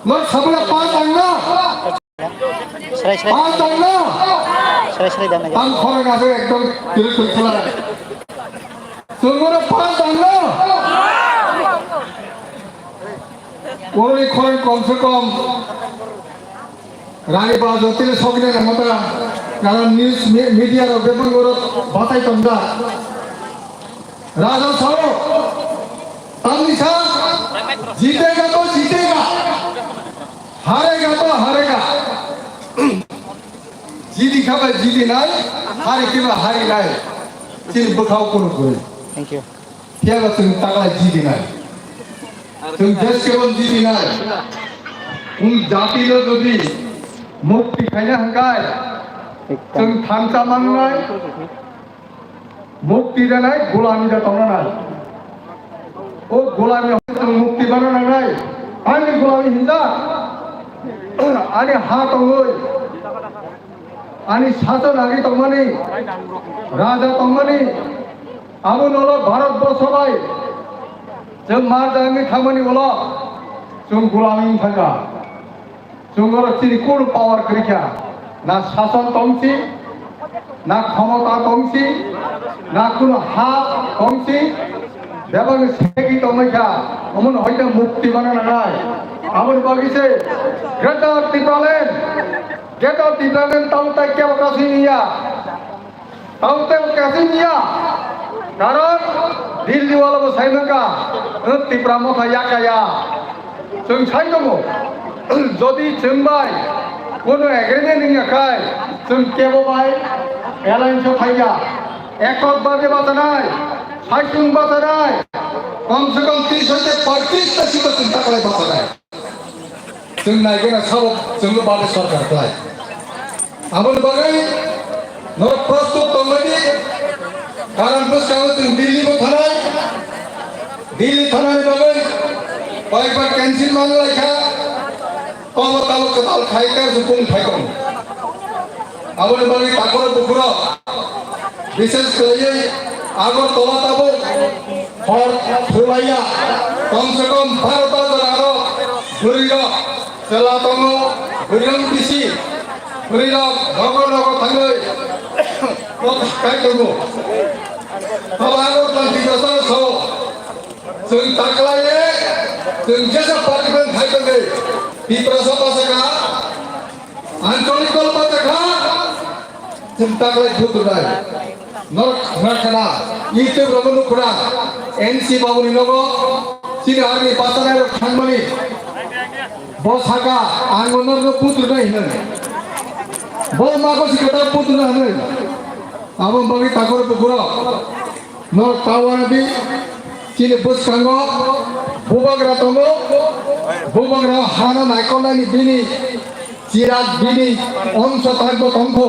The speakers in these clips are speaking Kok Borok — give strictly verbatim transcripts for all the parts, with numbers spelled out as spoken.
Lok Sabha pass ang na? Serai, serai. Pass ang na? Serai, serai, dana. Ang khorang asuk ekdom tiru tiru khela. Sungguh pass ang na? Uri khorang kom se kom. Rani ba jotile sokne na mata. Karon news me-, media rok bebang oro batai tongda. Raja sao, tamni sa, jitega to jitega, harega to harega. Jidi khaba jidi nai, hari khiba hari nai. Chini bwkhao kunu kunu. Thank you. Phiya ba chwng taklai jidi nai. Chwng desh kebal jidi nai. Chwng jati no jodi mukti khaina hangkai, chwng thansa mangnai. Mukti rwnai, gulami da tongna nai. O gulami hoi chwng mukti bana nangnai. Ani gulami hinda. Ani ha tongwi. Ani sason agi tongmani. Raja tongmani. Abo nolo Bharat borso bai. Chwng mar jangni thangmani ulo. Chwng gulami wngkha. Chwng oro chini kunu power kwrwi kha, na sason tongsi, na khomota tongsi, na kunu ha tongsi, bebak segwi tongwi kha, omono hoite mukti mana nangnai. Aboni bagwi se Greater Tipraland, Greater Tipraland tamo tai kebo kasui ya. Tamo tei bo kaisa niya. Karon Delhi wala bo sai nangka, eh, Tipra Motha yakaya. Chwng sai tongo. Jodi chwng bai kono agreement wngya khai, chwng kebo bai alliance o phaiya. Ekok bhabe bachanai, saichung bachanai. Kom se kom tris hoite poitris ta sito chwng taklai bachanai. Chwng naigwna sabo chwngno bade sorkar khlai. Aboni bagwi norok prostut tongmani, karon bwskango chwng Delhi bo thanai, Delhi thanani bagwi koi bar cancel man lai kha, tobo talo kwtal khai khe se bung phai tong. Aboni bagwi takhoro bukhurok, bishesh khwlaiwi Agartala tabuk hor thulaiya, kom se kom baro bajar aro bwrwirok chwla tongo, bwrwirok bisi, bwrwirok nogo nogo thangwi kok kai tongo. Abo Agartala Tiprasa sao, chwng taklaiwi, chwng jesa party bai khai tongwi, Tiprasa bachakha, Anchalik dol bachakha, chwng taklai bhutrwnai. Norok khna khna, YouTube rogo nukhna, N C Babu ni nogo, chini army bachanai rok thangmani. Bo saka, ang norokno bhutrwnai hinwi. Bo mago si kwtal bhutrwna hinwi. Abo bagwi takhoro bukhurok. Norok tawana di chini bwskango bubagra tongo, bubagra hano naikolnani bini chirak bini onso tangbo tongkho.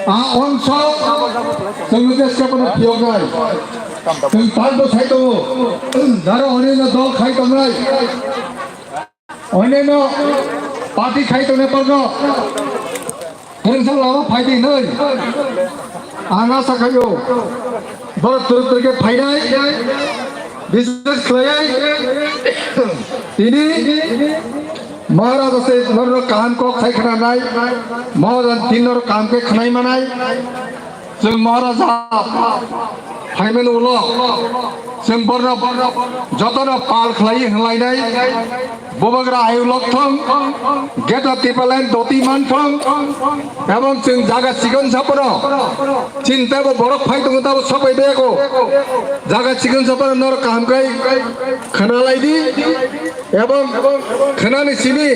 A onso chwngno jeska bono phiyoknai. Chwng tangbo sai tongo. Daro onino dol khai tongnai. Oneno party khai tongnairokno kwrwngsa lama phai di hinwi ang asa khaio. Borok twrwk twrwk khe phainai, bishesh khlaiwi tini Maharaja se norok kaham kok sai khwnanai, Maharaja tini norok kaham khe khwnai manai. Chwng Maharaja phaimani ulo chwng borno jotono pal khlaiwi hinlainai. Bubagra ayuk lokthong, Greater Tipraland doti manthong, ebong chwng jaga chikon sapono chini teibo borok phai tongo tabo sopai bego. Jaga chikon sapono norok kaham khai khwnalai di, ebong khwnani simi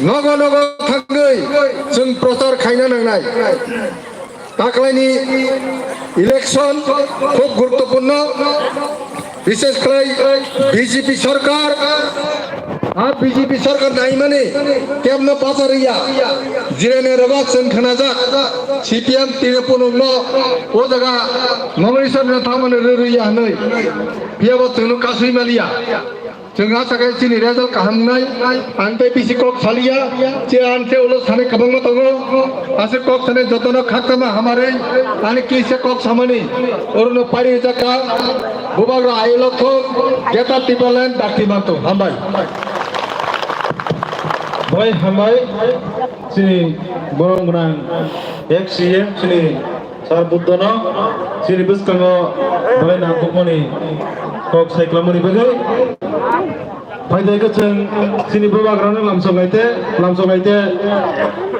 nogo nogo thangwi chwng prochar khaina nangnai. Taklaini election khub guruttopurno, bishesh khlai B J P sorkar, a B J P sorkar naimani kebno bachar ya, jireni rogo chwng khnajak, C P M tini punukno o jaga nomination rwna thangmani rwrwya hinwi, phiyabo chwngno kasui maliya. Chwng asa khe chini result kaham wngnai, ang tei bisi kok saliya, che ang che ulo sanai kwbangma tongo, aswk kok sanai jotono khakchangma hamarwi, ani kisa kok samani, orono pari rijak kha, bubagra ayuk lokthong, Greater Tipraland dakti mantong, hambai. Bai hambai chini borom gwnang ex C M chini Sir Buddhono chini bwskango belai nangkukmani kok sai klamani bagwi. Phaidai khe chwng chini bubagrano lamsok laite, lamsok laite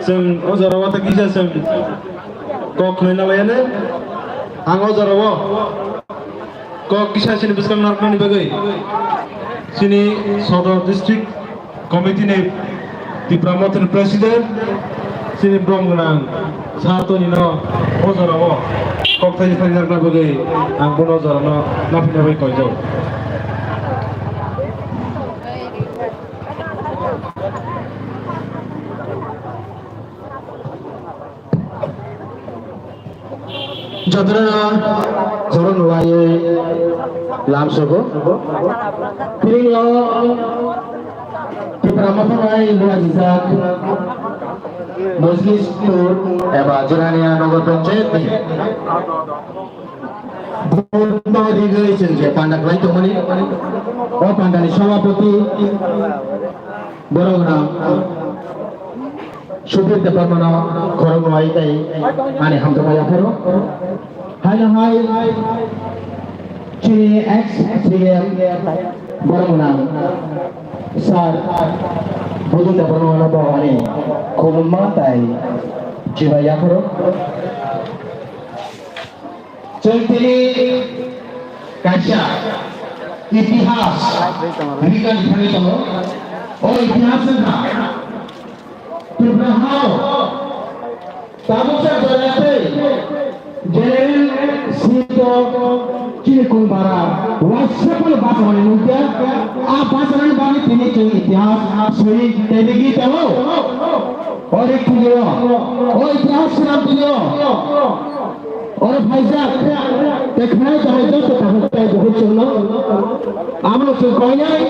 chwng o jorao ta kisa chwng kok khnai na laiyane. Ang o jorao kok kisa chini bwskang narwknani bagwi chini Sodor District Committee ni Tipra Mothani President chini brom gwnang Sir Tony no o jorao kok thai thai narwkna bagwi ang bono o jorano naphina bai koijak. Jotono khoroknwi lamsogo. Tini o Tipra Motha bai luajijak Mojlis Tur eba Jirania Nagar Panchayat ni vote no rigwi chwng je panda khlai tongmani. O panda ni sabhapati borok rok Subir Debbarmano khoroknwi tei ani hamjakma yapharo. Haino hai chini ex C M borok gwnang Sir Budin Debbarmano bo ani khulumma tei chibai yapharo. Chwng tini kaisa itihas rikani thangwi tongo. O itihas wngkha Tripura hao tabuksa jora tei general seat o chini Kongpara waisa phano bachamani nukya. A bachamani bagwi tini chwng itihas swi tei bigi tongo. O rik tini o, o itihas swnam tini o. Oro phaijak, tei khnai tongnai joto takhuk tei bukhuk chwngno. Abono chwng koinai,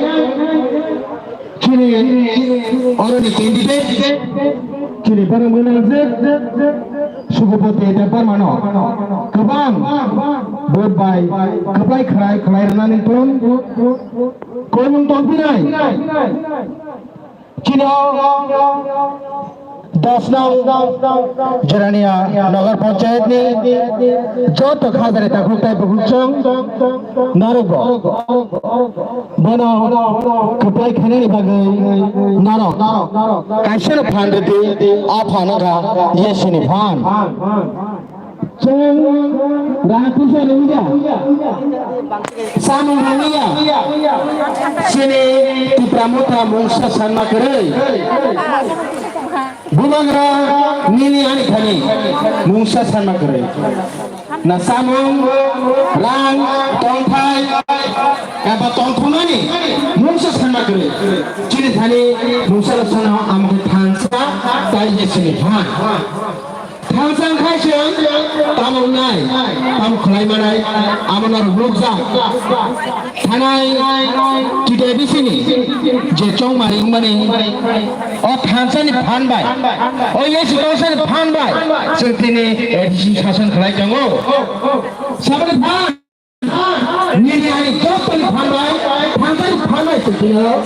chini oroni candidate, chini borok mwnajak, Subhupati Debbarmano kwbang vote bai kwplai khlai, khlai rwnani tong, koimung tongphinai. Chini o dos nong Jirania Nagar Panchayat ni joto khajani takhuk tei bukhuk chwng norok bo bono kwplai khainani bagwi norok kaisa no phan rwdi, a phan wngkha yesini phan. Chwng raha puisa rwngya. Samung rwngya. Chini Tipra Motha mungsa sanma kwrwi. Bubagra nini ani thani mungsa sanma kwrwi. Na samung, rang, tongthai, eba tongthoknani mungsa sanma kwrwi. Chini thani mungsa rok sana amkhe thansa, tai je chini phan. Thansa wngkha chwng tamo wngnai, tamo khlai manai, amo norok nukjak. Thanai T D B C ni je chongmari wngmani, o thansa ni phan bai, o yesi tongsa ni phan bai, chwng tini A D C sason khlai tongo. Saboni phan. Nini ani joto ni phan bai, phan bai, phan bai se tino.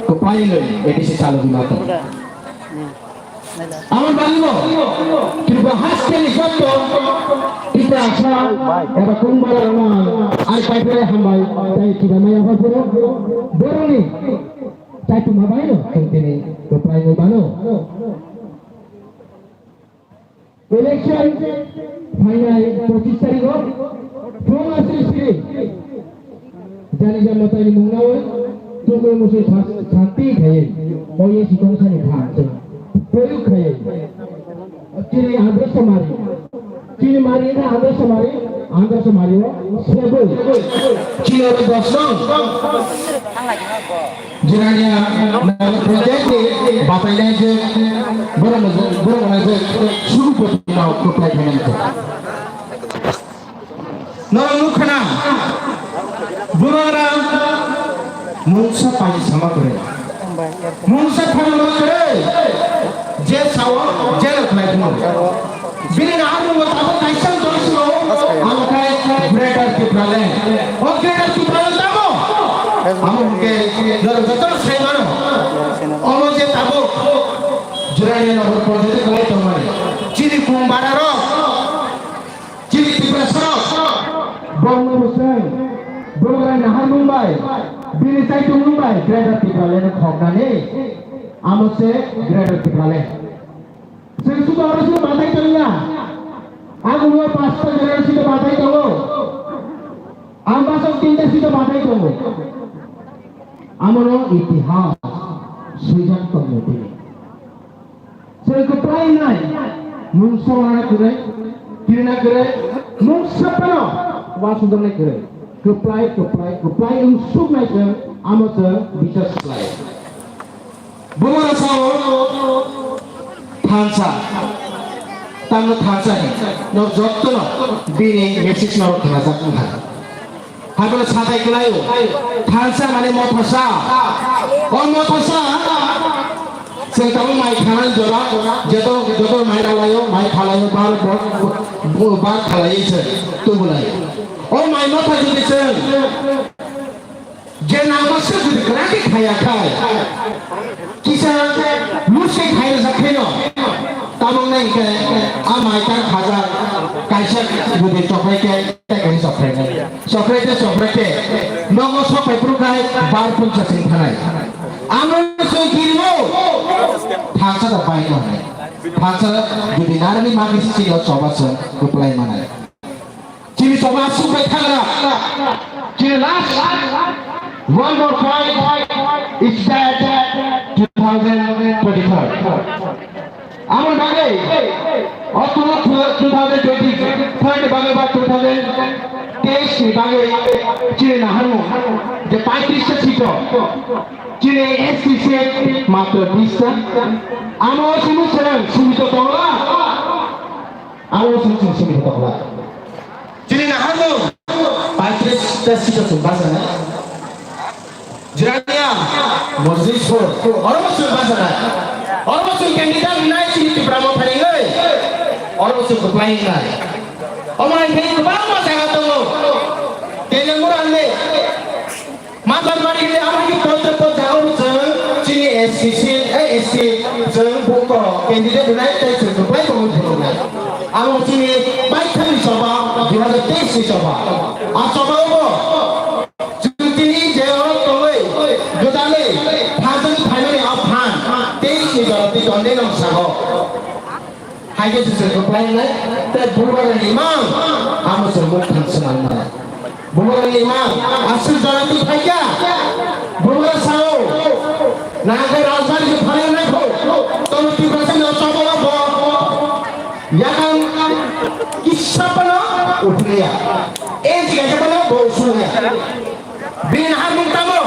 Ko pai lo, A D C salo di mato. Amon bali mo, Tripura haste ni joto, Tripura asa, eba kung bara rama, ai pai pura hambai, tai kida maya apa pura, boroni, tai tu mabai lo, tini, ko pai lo bano. Election phainai pochis tarikh o phung asri sri jani jamatai ni mung nawi tungwi musi thas-, thakti khaiwi oye sikong sani phan se poyuk khaiwi chini Andhra Somari, chini mari na Andhra Somari, Andhra Somari o sebui chini oro dos nong. Jirania Nagar Project ni batai nai je borok no, borok no je sugu poti no kuplai khainai to. Norok nukha na, bubagra mungsa pai sama kwrwi. Mungsa phano ma kwrwi. Je sao, je no khlai phano. Bini na anu tabuk kaisa dosno, amo khai Greater Tipraland. O Greater Tipraland tamo? Amo hwnkhe norok jotono sai mano. Omo je tabuk Bubagra naharmung bai, bini chaitumung bai Greater Tipraland khoknani, amo se Greater Tipraland. Chwng sudo oro sino batai tongya. Ang ulo pasta generation sino batai tongo. Ang basok tinta sino batai tongo. Amono itihas swijak tongo tini. Chwng kwplai nai, mungsa wana kwrwi, kirina kwrwi, mungsa phano wasukjaknai kwrwi. Kwplai, kwplai, kwplai wng suknai chwng, amo chwng bichar swlai. Bumara sao thansa, tamo thansa ni, no jotto no bini message no khnajak wngkha. Haibole satai kwlaio. Thansa mane mothasa. O mothasa. Chwng tabuk mai khanani jora, joto, joto mai ralaio, mai khalaio, bar, bar, bar khalaiwi se tubulaio. O mai motha jodi chwng je nangma se jodi kwrak khe khaya khai, kisa lose khai rwjak khaino, tabuk nai khe a mai ta khajak kaisa jodi chokrai khe. Tei kaisa sokrai nai. Sokrai tei sokrai tei. Nogo sokrai phuru khai bar puncha sing thanai. Amo soi kirimo. Thansa da bai no hai. Thansa jodi narani magi si chini choba song kuplai manai. Chini choba sung bai thangra. Chini last one more point is that two thousand twenty-third. Amo bagwi, o two thousand twenty-third ni bagwi ba two thousand twenty ni bagwi chini naharmung je paitris ta seat o chini S T seat matro bis ta. Amo simi chwng simi to tongla. Amo simi chwng simi to tongla. Chini naharmung paitris ta seat o chwng basa na. Jirania, Mojlisur, oro bo chwng basa na. Oro bo chwng candidate nai chini Tipra Motha ni oi. Oro bo chwng kwplai nai. Omo hai khe kwbangma jaga tongo. Telenggura ni Matabari ni amo hai khe poito po jaga bo chwng chini S C C, eh, S C chwng buko candidate nai tei chwng kwplai tongo phunuknai. Amo chini baithang ni choba, dui hazar teis ni choba. A choba o bo Chwng tini je oro tongwi, gwdalwi, phaijak phaimani o phan, tei ni jora twi tonde nang sago. Hai khe se chwng kwplai wngnai, tei Bubagra ni imang, amo chwng muk thang swnam nai. Bubagra ni imang, aswk jora twi phai kha, Bubagra sao, nang khe rajbari se phalwi nai kho, tono Tiprasa ni o choba o bo. Yakang kisa phano uthliya. E jiga phano bo usuliya. Bini naharmung tamo